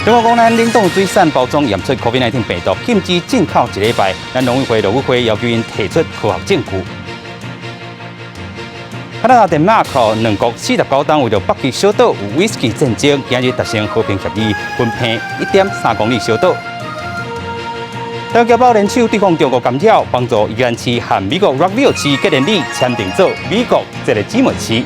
中國講咱冷凍水產包裝驗出 COVID-19 病毒，禁止進口一禮拜。咱農委會、陸委會要求𪜶提出科學證據。加拿大、丹麥兩國49冬為著北極小島有威士忌戰爭，今日達成和平協議，分配1.3公里小島。台灣聯手對抗中國干擾，幫助宜蘭市和美國 Rockville 市結連里簽訂做美國這个姊妹市。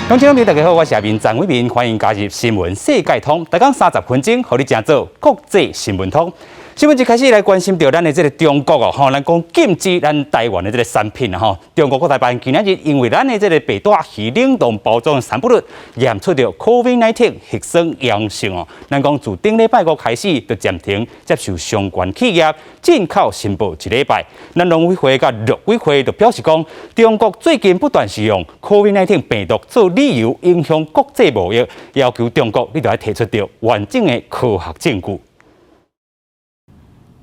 觀眾朋友大家好，我是阿明張偉民，歡迎加入新聞世界通，逐工30分鐘，予你成做國際新聞通。新聞一開始來關心著咱的這个中國哦，吼，咱講禁止咱台灣的這个產品吼。中國國台辦今仔日因為咱的這个白帶魚冷凍包裝三不率驗出著 COVID-19 核酸陽性哦。咱講自頂禮拜五開始就暫停接受相關企業進口申報一禮拜。咱農委會佮陸委會就表示講，中國最近不斷使用 COVID-19 病毒做理由影響國際貿易，要求中國你著愛提出著完整的科學證據。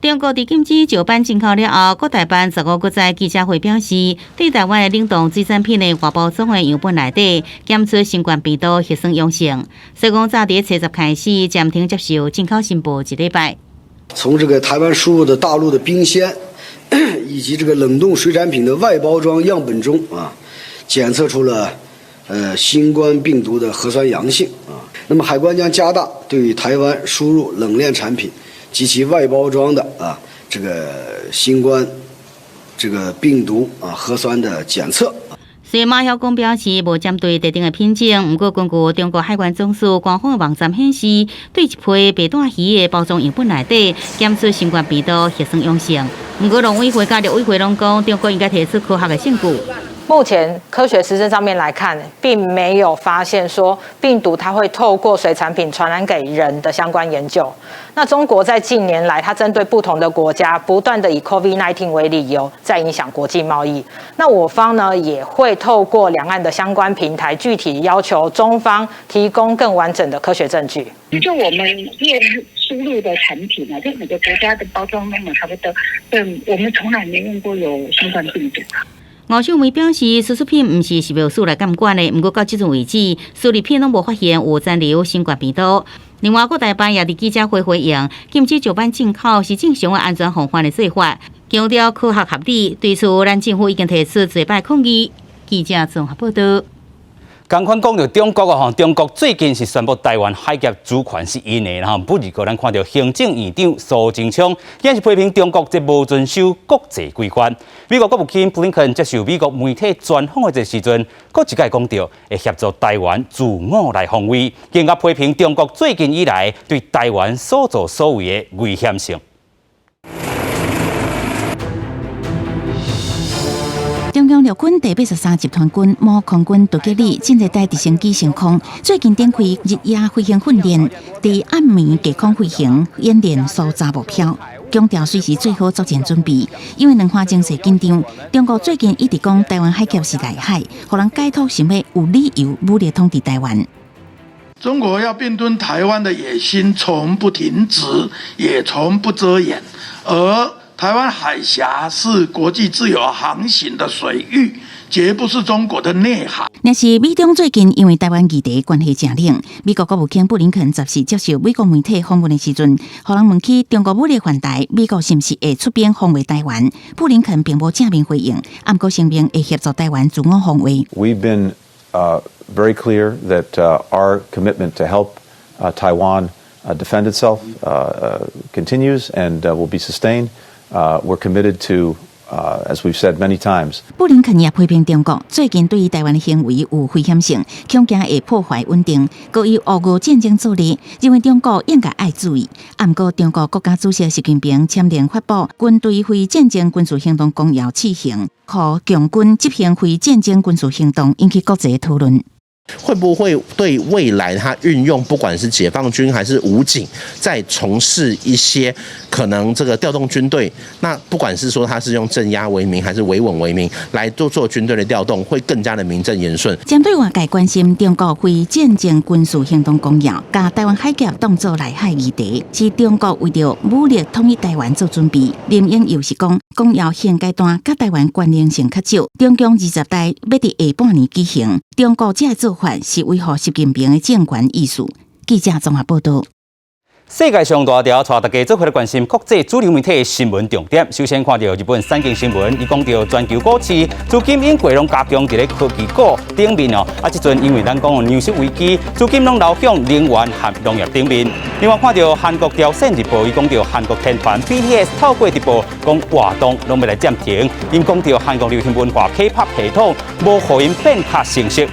中國佇禁止石斑進口了後，國台辦15閣在記者會表示，對台灣的冷凍水產品的外包裝的樣本內底檢出新冠病毒核酸陽性，所以講早佇初十開始暫停接受進口申報一禮拜。從這個台灣輸入的大陸的冰鮮以及這個冷凍水產品的外包裝樣本中啊，檢測出了新冠病毒的核酸陽性啊。那麼海關將加大對台灣輸入冷鏈產品及其外包裝的啊，這個新冠這個病毒啊核酸的檢測。雖然馬曉光表示無針對特定的品種，毋過根據中國海關總署官方的網站顯示，對一批白帶魚的包裝樣本內底檢出新冠病毒核酸陽性。毋過農委會佮陸委會攏講，中國應該提出科學的證據。目前科學實證上面來看，並沒有發現說病毒它會透過水產品傳染給人的相關研究。那中國在近年來，它針對不同的國家，不斷的以 COVID-19 為理由，在影響國際貿易。那我方呢，也會透過兩岸的相關平台，具體要求中方提供更完整的科學證據。就我們驗輸入的產品啊，就每個國家的包裝都差不多，但我們從來沒驗過有新冠病毒。吳秀梅表示，輸出品毋是食藥署來監管的，毋過到這陣為止，輸入品攏無發現有殘留新冠病毒。另外，國台辦也佇記者會回應，禁止石斑進口是正常的安全防範的做法，強調科學合理。對此，咱政府已經提出濟擺抗議。記者綜合報道。仝款講著中國啊，中國最近是宣布台灣海峽主權是𪜶的，然後不過咱看著行政院長蘇貞昌，也是批評中國這無遵守國際規範。美國國務卿布林肯接受美國媒體專訪的這時陣，閣一擺講著會協助台灣自我來防衛，更加批評中國最近以來對台灣所作所為的危險性。中共陸軍第83集團軍某空軍突擊旅進入台直升機升空，最近展開日夜飛行訓練，佇暗暝低空飛行演練搜查目標，強調隨時做好作戰準備。因為兩岸情勢緊張，中國最近一直講台灣海峽是內海，予人解讀想欲有理由武力統治台灣。中國要併吞台灣的野心從不停止，也從不遮掩，而台灣海峽是國際自由航行的水域，絕不是中國的內海。若是美中最近因為台灣議題關係誠冷，美國國務卿布林肯14接受美國媒體訪問的時陣，予人問起中國武力犯台，美國是毋是會出兵防衛台灣？布林肯並無正面回應，毋過聲明會協助台灣自我防衛。 We've been very clear that our commitment to help Taiwan defend itself continues and will be sustained. We're committed to, as we've said many times. 布林肯也批評中國最近對於台灣的行為有危險性，恐驚會破壞穩定，閣以俄烏戰爭做例，認為中國應該愛注意。毋過中國國家主席習近平簽訂發布軍隊非戰爭軍事行動公要試行，予強軍執行非戰爭軍事行動，引起國際討論。會不會對未來他運用不管是解放軍還是武警，在從事一些可能這個調動軍隊，那不管是說他是用鎮壓為名還是維穩為名來做做軍隊的調動，會更加的名正言順。針對外界關心中國非戰爭軍事行動公要，共台灣海峽當作內海議題，是中國為著武力統一台灣做準備。林穎又是講，公要現階段佮台灣關聯性較少，中共20大欲佇下半年舉行，中國這个做法是維護習近平的政權意思。記記者綜合報道。世界上大條，帶大家做伙來關心國際主流媒體的新聞重點。首先看著日本產經新聞，伊講著全球股市資金應過攏加強佇咧科技股頂面哦。啊，這陣因為咱講糧食危機，資金攏流向能源和農業頂面。另外看著韓國朝鮮日報，伊講著韓國天團 BTS 透過直播講活動攏欲來暫停，𪜶講著韓國流行文化 K-pop 系統無予𪜶變較成熟。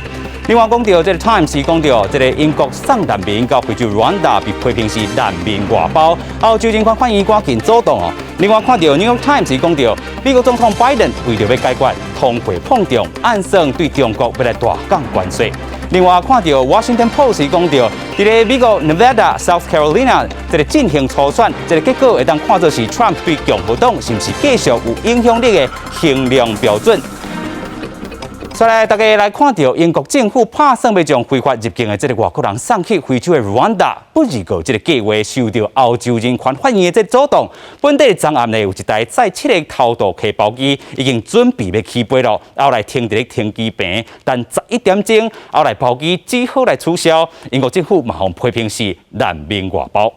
另外講著這个 Times 講著這个英國送難民到非洲 Rwanda 被批評是難民外包，歐洲人權法院趕緊阻擋哦。另外看著 New York Times 講著美國總統拜登為著欲解決通貨膨脹，暗算對中國欲來大降關稅。另外看著 Washington Post 講著佇咧美國 Nevada、South Carolina 這个進行初選，這个結果會當看作是 Trump 對共和黨是毋是繼續有影響力的衡量標準。再來，大家來看著英國政府拍算欲將非法入境的這个外國人送去非洲的 Rwanda，不過這个計劃受著歐洲人權法院的這個阻擋。本地昨暗呢有一台載七个偷渡客包機已經準備欲起飛囉，後來停佇咧停機坪，等11點鐘，後來包機只好來取消。英國政府嘛予批評是難民外包。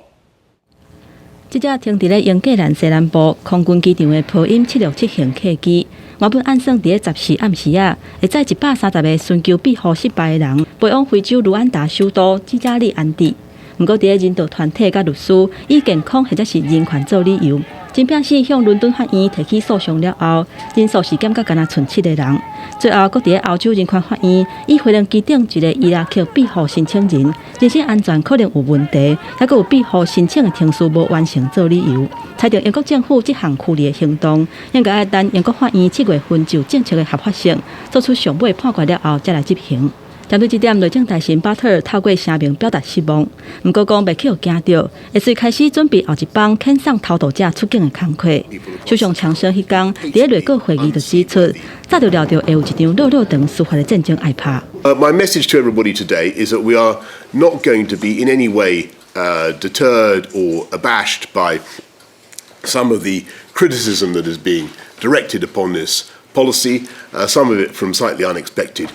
這隻停佇咧英格蘭西南部空軍機場的波音767型客機，原本按算佇咧14暗時仔，會載130個尋求庇護失敗的人，飛往非洲盧安達首都基加利安置。毋過，佇咧人道團體佮律師以健康或者是人權做理由，真正是向倫敦法院提起訴訟了後，人數是減甲干焦賰七個人。最後，閣佇咧歐洲人權法院以飛行機頂一個伊拉克庇護申請人人身安全可能有問題，猶閣有庇護申請的程序無完成做理由，裁定英國政府這項驅離的行動，應該愛等英國法院7月份就政策的合法性做出上尾判決了後，才來執行。針對這點，內政大臣巴特爾透過聲明表達失望，毋過講袂去予驚著，會隨開始準備後一班遣送偷渡者出境的工課。首相強生彼工佇咧內閣會議就指出，早就料著會有一場落落長司法的戰爭愛拍。 My message to everybody today is that we are not going to be in any way deterred or abashed by some of the criticism that is being directed upon this policy, some of it from slightly unexpected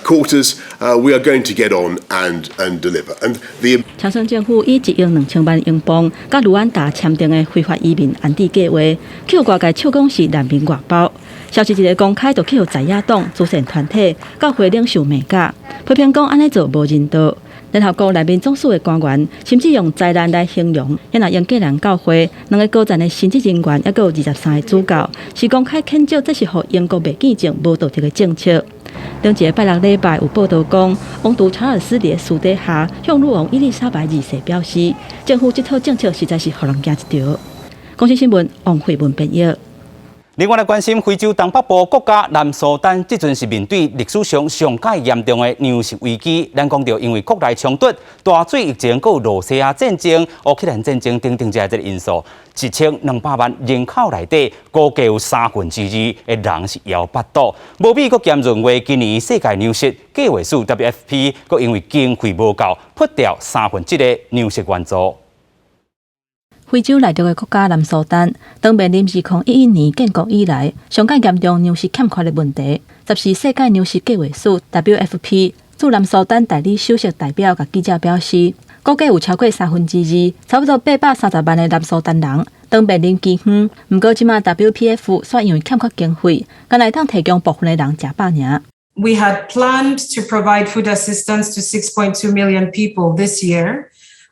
quarters. We are going to get on and deliver. And the 強生政府以1億2千萬英鎊，佮盧安達簽訂的非法移民安置計劃，去予外界笑講是難民外包。消息一个公開，就去予在野黨、慈善團體、教會領袖罵甲，批評講按呢做無人道。聯合國難民總署的官員甚至用災難來形容。遐若英格蘭教會兩個高層的神職人員，猶閣有23個主教，是公開譴責這是予英國袂見證無道德的政策。頂一个拜六禮拜有報道講，王儲查爾斯佇私底下向女王伊麗莎白二世表示，政府這套政策實在是予人驚一趒。公視新聞王慧文編譯。另外來關心非洲東北部國家南蘇丹，這陣是面對歷史上上蓋嚴重的糧食危機。咱講著因為國內衝突、大水疫情、閣有羅西亞戰爭、烏克蘭戰爭等等這個因素，1200萬人口內底，估計有二的人是枵腹肚。無美國兼認為今年世界糧食計劃署 WFP，閣因為經費無夠，拔掉1/3的糧食援助。非洲內陸的國家南蘇丹，當面臨2011年建國以來上蓋嚴重糧食欠缺的問題。14世界糧食計劃署 WFP 駐南蘇丹代理首席代表共記者表示，估計有超過2/3，差不多830萬的南蘇丹人當面臨饑荒。毋過，這馬 WPF 煞因為欠缺經費，干焦會當提供部分的人食飽爾。 We had planned to provide food assistance to 6.2 million people this year.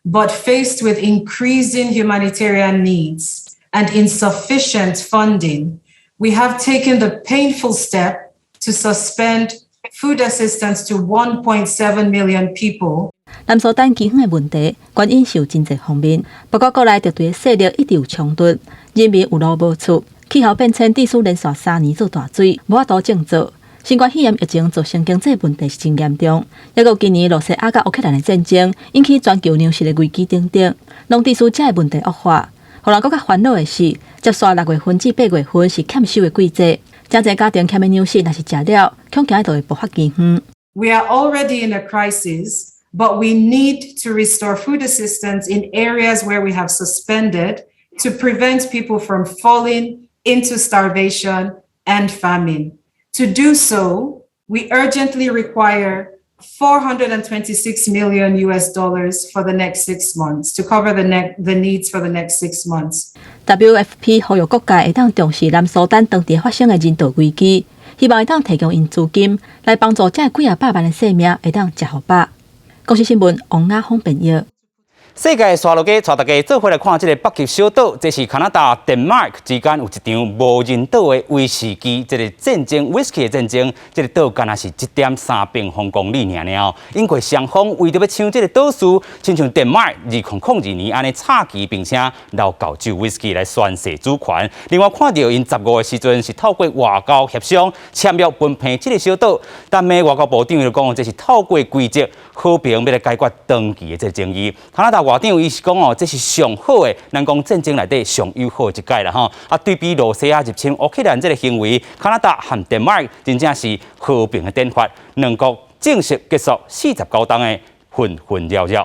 But faced with increasing humanitarian needs and insufficient funding, we have taken the painful step to suspend food assistance to 1.7 million people. 南蘇丹饑荒的問題，原因是有真濟方面，包括國內敵對勢力一直有衝突，人民有路無厝，氣候變遷致使連續3年做大水，無法度種作。新冠肺炎疫情造成經濟問題是真嚴重，猶閣今年羅西亞佮烏克蘭的戰爭引起全球糧食的危機等等，攏致使這个問題惡化。予人閣較煩惱的是，接紲6月份至8月份是欠收的季節，真濟家庭欠的糧食若是食了，恐驚就會爆發饑荒。 We are already in a crisis, but we need to restore food assistance in areas where we have suspended to prevent people from falling into starvation and famine. To do so, we urgently require 426 million US dollars for the next 6 months to cover the needs for the next 6 months. WFP 呼籲各界會當重視南蘇丹當地發生的人道危機，希望會當提供𪜶資金來幫助這幾仔百萬的生命會當食予飽。公視新聞王亞峰編譯。世界刷落去，帶大家做伙來看這个北極小島，這是加拿大、丹麥之間有一場無人島的威士忌，這个戰爭，威士忌的戰爭，這个島敢若是1.3平方公里爾爾。因為雙方為著欲搶這个島嶼，親像丹麥2002年按呢插旗，並且留厚酒威士忌來宣示主權。另外看著𪜶15的時陣是透過外交協商簽約分配這个小島，丹麥外交部長就講，這是透過規則和平欲來解決長期的這个爭議。加拿大外長伊是講哦，這是上好的，咱講戰爭內底上友好的一擺啦吼。啊，對比羅西亞入侵烏克蘭這个行為，加拿大和丹麥真正是和平的典範，兩國正式結束49冬的紛紛擾擾。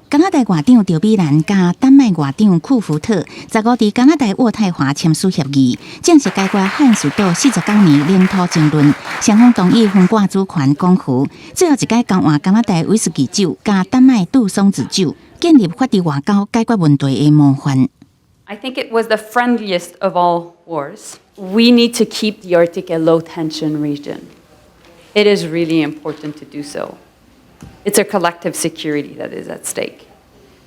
加拿大外長趙美蘭佮丹麥外長庫福特，15佇加拿大渥太華簽署協議，正式解決漢斯島49年領土爭論，雙方同意分割主權港域，最後一擺交換加拿大威士忌酒佮丹麥杜松子酒，建立法治外交解決問題的模範。 I think it was the friendliest of all wars. We need to keep the Arctic a low tension region. It is really important to do so. It's a collective security that is at stake.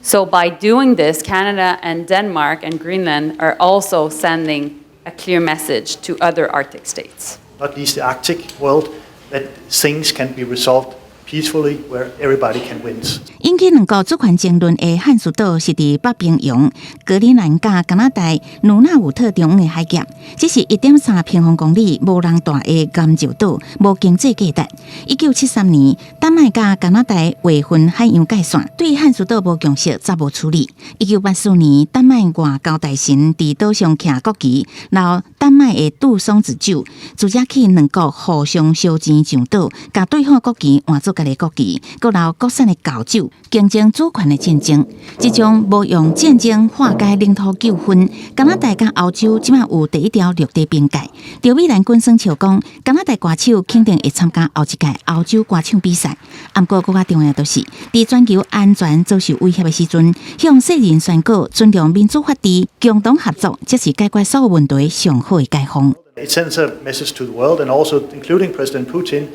So by doing this, Canada and Denmark and Greenland are also sending a clear message to other Arctic states. Not least the Arctic world, that things can be resolved peacefully where everybody can win. 引起兩國主權爭論的漢斯島是佇北冰洋格陵蘭佮加拿大努納武特中央的海峽，這是1.3平方公里無人蹛的岩石島，無經濟價值。1973年，丹麥佮加拿大劃分海洋界線，對漢斯島無共識，暫無處理。1984年，丹麥外交大臣佇島上徛國旗，留丹麥的杜松子酒，自這起兩國互相燒錢上島，共對方國旗換做家己國旗，閣留國產的厚酒，競爭主權的戰爭。這種無用戰爭化解領土糾紛，加拿大佮歐洲這馬有第一條陸地邊界。趙美蘭滾耍笑講，加拿大歌手肯定會參加後一屆歐洲歌唱比賽。毋過，閣較重要就是，佇全球安全遭受威脅的時陣，向世人宣告尊重民主法治、共同合作，才是解決所有問題上好的解方。 It sends a message to the world and also including President Putin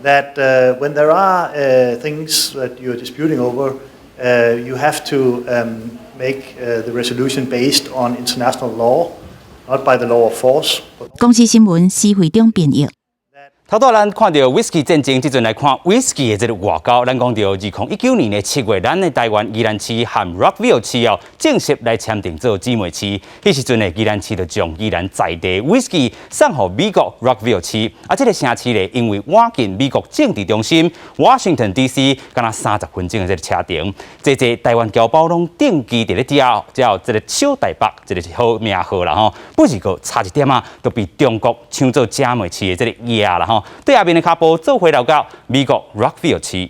that when there are things that you're disputing over, you have to make the resolution based on international law, not by the law of force. 公視新聞施惠中編譯。頭拄咱看著威士忌戰爭，這陣來看威士忌的這个外交。咱講著2019年的7月，咱的台灣宜蘭市和 Rockville 市哦正式來簽訂做姊妹市。彼時陣的宜蘭市就將宜蘭在地威士忌送予美國 Rockville 市。啊，這个城市咧，因為倚近美國政治中心 Washington D.C.，敢若30分鐘的這个車程。濟濟台灣僑胞攏定居佇咧遮，遮這个小台北，這个是好名號啦吼。不是閣差一點仔，就被中國搶做姐妹市的這个額啦吼。對下面的跤步做伙來到美國 Rockville 市。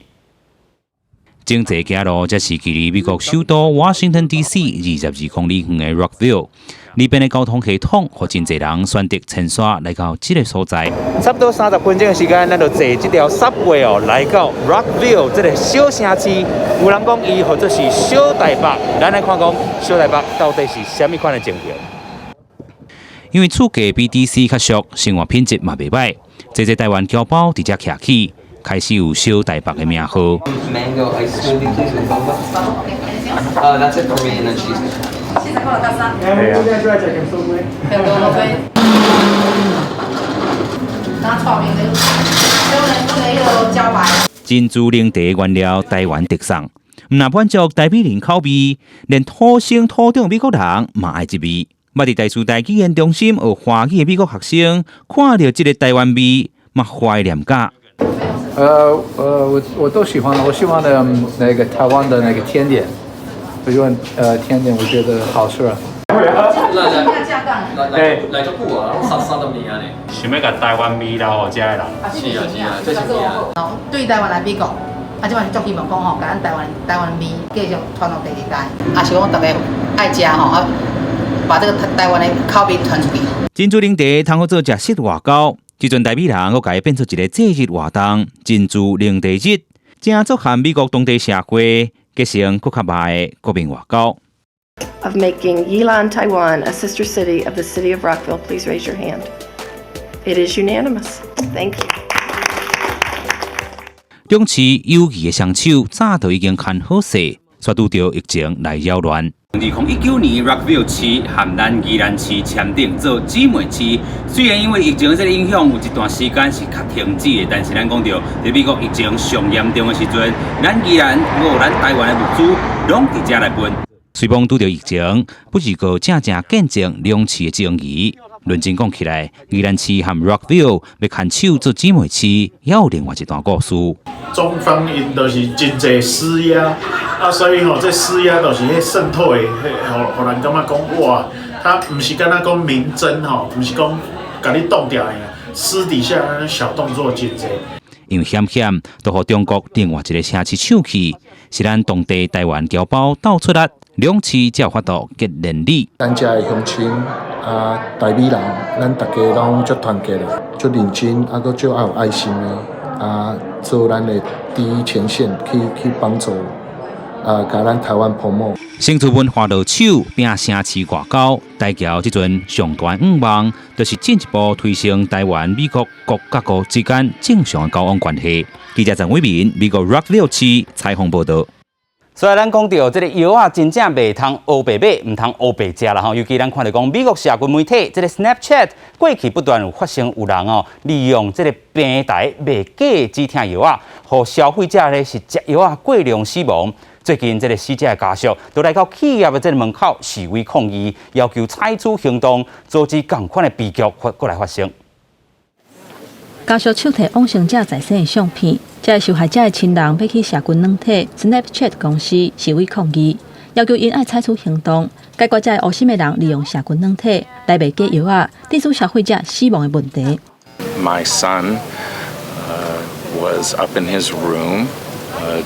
整齊行路，這是距離美國首都 Washington D.C. 22公里遠的 Rockville。裡邊的交通系統，予真濟人選擇遷徙來到這个所在。差不多30分鐘的時間，咱就坐這條 Subway 哦，來到 Rockville 這个小城市。有人講伊號做是小台北，咱來看講小台北到底是啥物款的情形。因為厝價比 D.C. 較俗，生活品質嘛袂䆀。濟濟台灣僑胞佇遮徛起，開始有小台北的名號。 Mango ice smoothie, please, with boba. That's it for me, and then she's gonna. 珍珠奶茶原料台灣特送，毋但滿足台美人口味，連土生土長美國人嘛愛這味。捌佇台師大語言中心學華語的美國學生，看著這个台灣味，嘛懷念甲。我都喜歡，我喜歡的那個台灣的那個甜點，我喜歡甜點，我覺得好吃。來來來足久啊，攏30年按呢。想欲共台灣味留予遮的人。是啊是啊，這是啊。對台灣來美國，啊，這擺是足希望講吼，共咱台灣味繼續傳予第二代，啊是講大家愛食吼，啊，把這个台灣的口味傳出去。珍珠奶茶通好做食室外交，這陣台美人閣共伊變做一个節日活動，真主領地日，正做和美國當地社會結成閣較密的國民外交。 Of making Yilan, Taiwan, a sister city of the city of Rockville, please raise your hand. It is unanimous. Thank you. 兩市友誼的雙手早就已經牽好勢，卻拄著疫情來擾亂。2019年，Rockville 市和咱宜蘭市簽訂做姊妹市。雖然因為疫情這个影響，有一段時間是較停止的，但是咱講著，佇美國疫情上嚴重的時陣，咱宜蘭有咱台灣的物資攏佇遮來運。雖罔拄著疫情，不是閣正正見證兩市的情誼。論真講起來，宜蘭市和 Rockville 欲牽手做姊妹市，也有另外一段故事。中方𪜶就是真濟施壓，啊，所以吼，這施壓就是彼滲透的，予人感覺講哇，他毋是干焦講明爭吼，毋是講共你擋著的，私底下小動作真濟。因為險險，都予中國另外一个城市搶去，是咱當地台灣僑胞鬥出力，兩市才有法度結連理。咱遮的鄉親啊，台美人，咱大家攏足團結的，足認真，啊，閣足愛有愛心的，啊，做咱的第一前線去幫助啊，共咱台灣 promote。新竹文化落手，拼城市外交，台僑這陣上大願望，就是進一步推升台灣、美國各各國之間正常的交往關係。記者陳偉民，美國 Rockville 市採訪報導。所以咱講著這个藥仔，真正袂通烏白買，毋通烏白食啦吼。尤其咱看著講美國社群媒體這个 Snapchat 過去不斷有發生有人哦，利用這个平台賣假止痛藥仔，予消費者咧是食藥仔過量死亡。最近這个死者的家屬都來到企業的這个門口示威抗議，要求採取行動，阻止仝款的悲劇閣來發生。家屬手提往生者在生的相片，這个受害者的親人欲去社群軟體 Snapchat 公司示威抗議，要求𪜶愛採取行動，解決這个烏心的人利用社群軟體來賣假藥仔，致使消費者死亡的問題。 My son was up in his room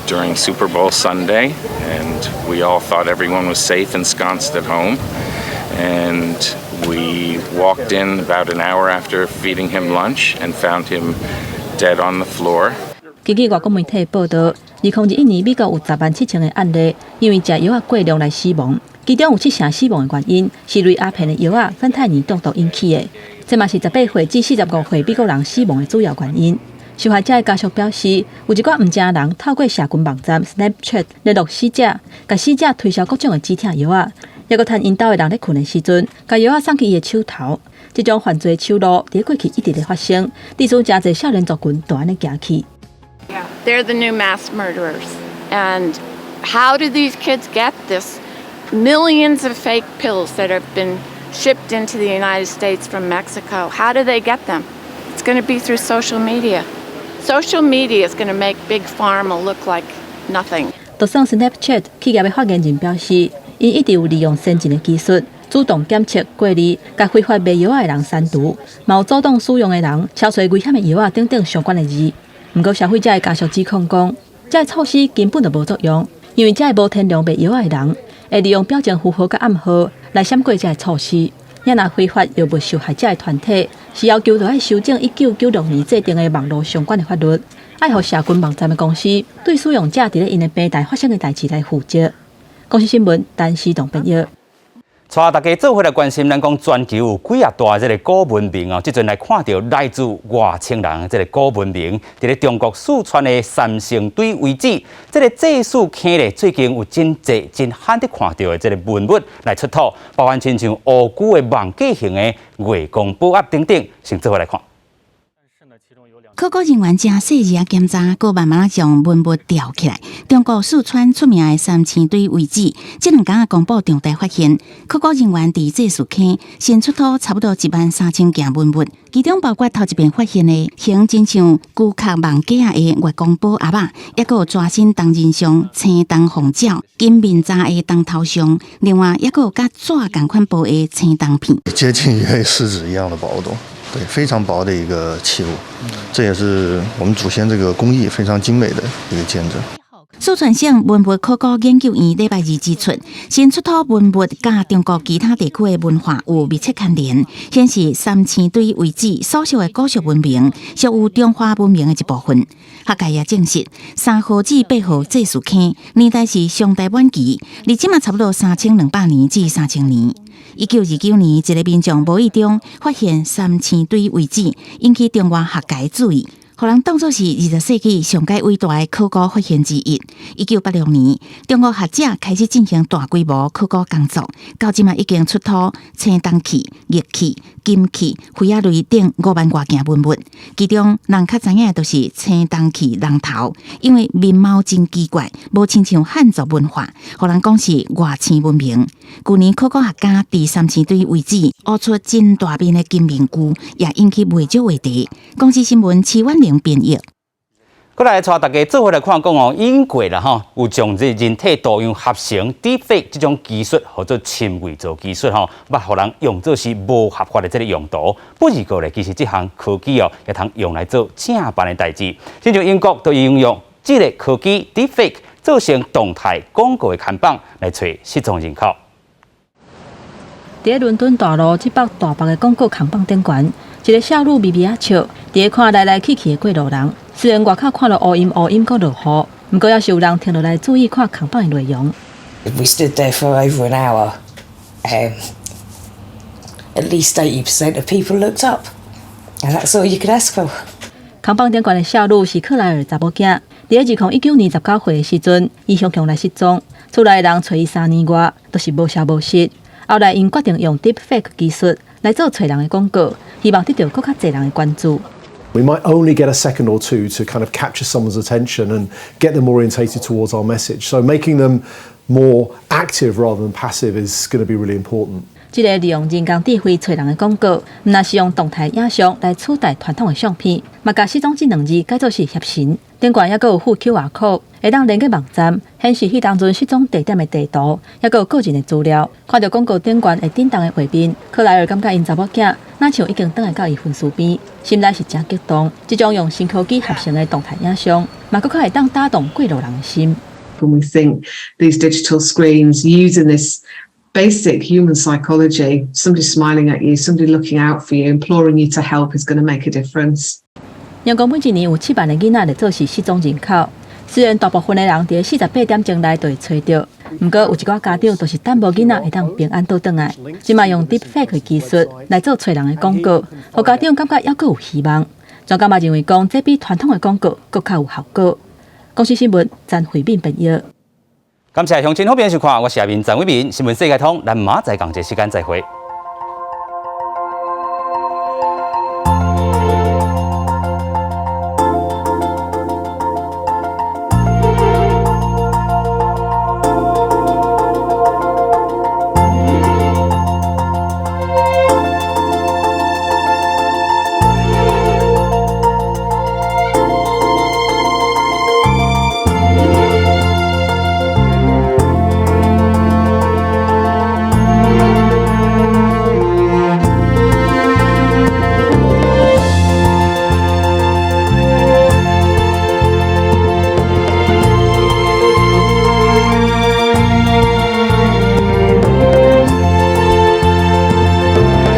during Super Bowl Sunday, and we all thought everyone was safe and ensconced at home. And we walked in about an hour after feeding him lunch and found him dead on the floor. 根據外國媒體報導，2021年美國有10萬7千个案例，因為食藥仔過量來死亡，其中有七成死亡的原因是類鴉片的藥仔芬太尼中毒引起的。這嘛是18歲至45歲美國人死亡的主要原因。受害者的家屬表示，有一寡毋正人透過社群網站 Snapchat 聯絡死者，共死者推銷各種的止痛藥仔，抑閣趁𪜶兜的人咧睏的時陣，共藥仔送去伊的手頭。這種犯罪手路佇過去一直咧發生，致使誠濟少年族群都按呢行去。 They're the new mass murderers. And how do these kids get this millions of fake pills that have been shipped into the United States from Mexico? How do they get them? It's going to be through social media. Social media is going to make big pharma look like nothing. 就算 Snapchat 企業的發言人表示，𪜶一直有利用先進的技術，主動檢測過濾，共非法賣藥仔的人刪除，嘛有阻擋使用的人敲揣危險的藥仔等等相關的字。毋過消費者的家屬指控講，這个措施根本就無作用，因為這个無天良賣藥仔的人會利用表情符號佮暗號來閃過這个措施。也若非法藥物受害者的團體是要求著愛修正1996年制定的網路相關的法律，愛予社群網站的公司對使用者佇咧𪜶的平台發生的代誌來負責。公視新聞，陳思棟編譯。帶大家做伙來關心，咱講全球有幾若大這个古文明哦，這陣來看著來自外星人這个古文明，佇咧中國四川的三星堆遺址，這个祭祀坑咧，最近有真濟真罕得看著的這个文物來出土，包含親像烏龜的蟒格形的月光寶盒等等，先做伙來看。考古人員誠細膩仔檢查，閣慢慢仔將文物吊起來。中國四川出名的三星堆遺址，這兩工公布重大發現。考古人員佇祭祀坑新出土差不多1萬3千件文物，其中包括頭一遍發現的形真像龜殼蟒格仔的月光寶盒仔，抑閣有全身銅人像、青銅鳳鳥、金面罩的銅頭像，另外抑閣有佮紙仝款薄的青銅片，接近於 A4 紙一樣的薄度。對，非常薄的一個器物，這也是我們祖先這個工藝非常精美的一個見證。四川省文物考古研究院禮拜二指出，新出土文物佮中國其他地區的文化有密切關聯，顯示三星堆遺址所屬的古蜀文明屬於中華文明的一部分。學界也證實，3號至8號祭祀坑年代是商代晚期，離這馬差不多3200年至3000年。1929年，一个民眾無意中發現三星堆遺址，引起中外學界注意，予人當作是20世紀上蓋偉大的考古發現之一。1986年，中國學者開始進行大規模考古工作，到這馬已經出土青銅器、玉器、金器、妃仔類等5萬外件文物。其中，人較知影的就是青銅器人頭，因為面貌真奇怪，無親像漢族文化，予人講是外星文明。舊年考古學家佇三星堆遺址挖出真大面的金面具，也引起袂少話題。公視新聞徐婉玲編譯。閣來帶大家做伙來看講哦，英國啦吼，有將這人體圖樣合成 Deepfake 這種技術，號做深偽造技術吼，欲予人用做是無合法的這个用途。不過咧，其實這項科技哦，會通用來做正辦的代誌。親像英國都應用這个科技 Deepfake 做成動態廣告的看板來揣失蹤人口。佇倫敦大路這幅大幅的廣告看板頂懸，一个少女微微仔笑，佇咧看來來去去的過路人。雖然外口看著烏陰烏陰，閣落雨，毋過猶是有人停落來注意看看板的內容。 We stood there for over an hour. At least 80% of people looked up, and that's all you could ask for. 看板頂懸的少女是克萊爾查某囝，佇咧2019年19歲的時陣，伊雄雄來失蹤，厝內人揣伊3年外，都是無消無息。後來𪜶決定用 Deepfake 技術來做揣人的廣告，希望得到閣較濟人的關注。 We might only get a second or two to kind of capture someone's attention and get them orientated towards our message. So making them more active rather than passive is going to be really important. 這个利用人工智慧揣人的廣告，毋但是用動態影像來取代傳統的相片，嘛共失蹤這兩字改做是協神。頂懸猶閣有附 QR code，會當連結網站，顯示彼當陣失蹤地點的地圖，猶閣有個人的資料。看著廣告頂懸會震動的畫面，克萊爾感覺𪜶查某囝若像已經轉來到伊身軀邊，心內是誠激動。這種用新科技合成的動態影像，嘛閣較會當打動過路人的心。 When we think these digital screens using this basic human psychology, somebody smiling at you, somebody looking out for you, imploring you to help is going to make a difference. 英國每一年有7萬个囡仔會做是失蹤人口，雖然大部分的人佇48點鐘內就會揣著，毋過有一寡家長就是等無囡仔會當平安倒轉來。這馬用 Deepfake 技術來做揣人的廣告，予家長感覺猶閣有希望。專家嘛認為講，這比傳統的廣告閣較有效果。公視新聞詹慧敏編譯。感謝鄉親好朋友收看，我是阿明陳偉民，新聞世界通，咱明仔載仝這時間再會。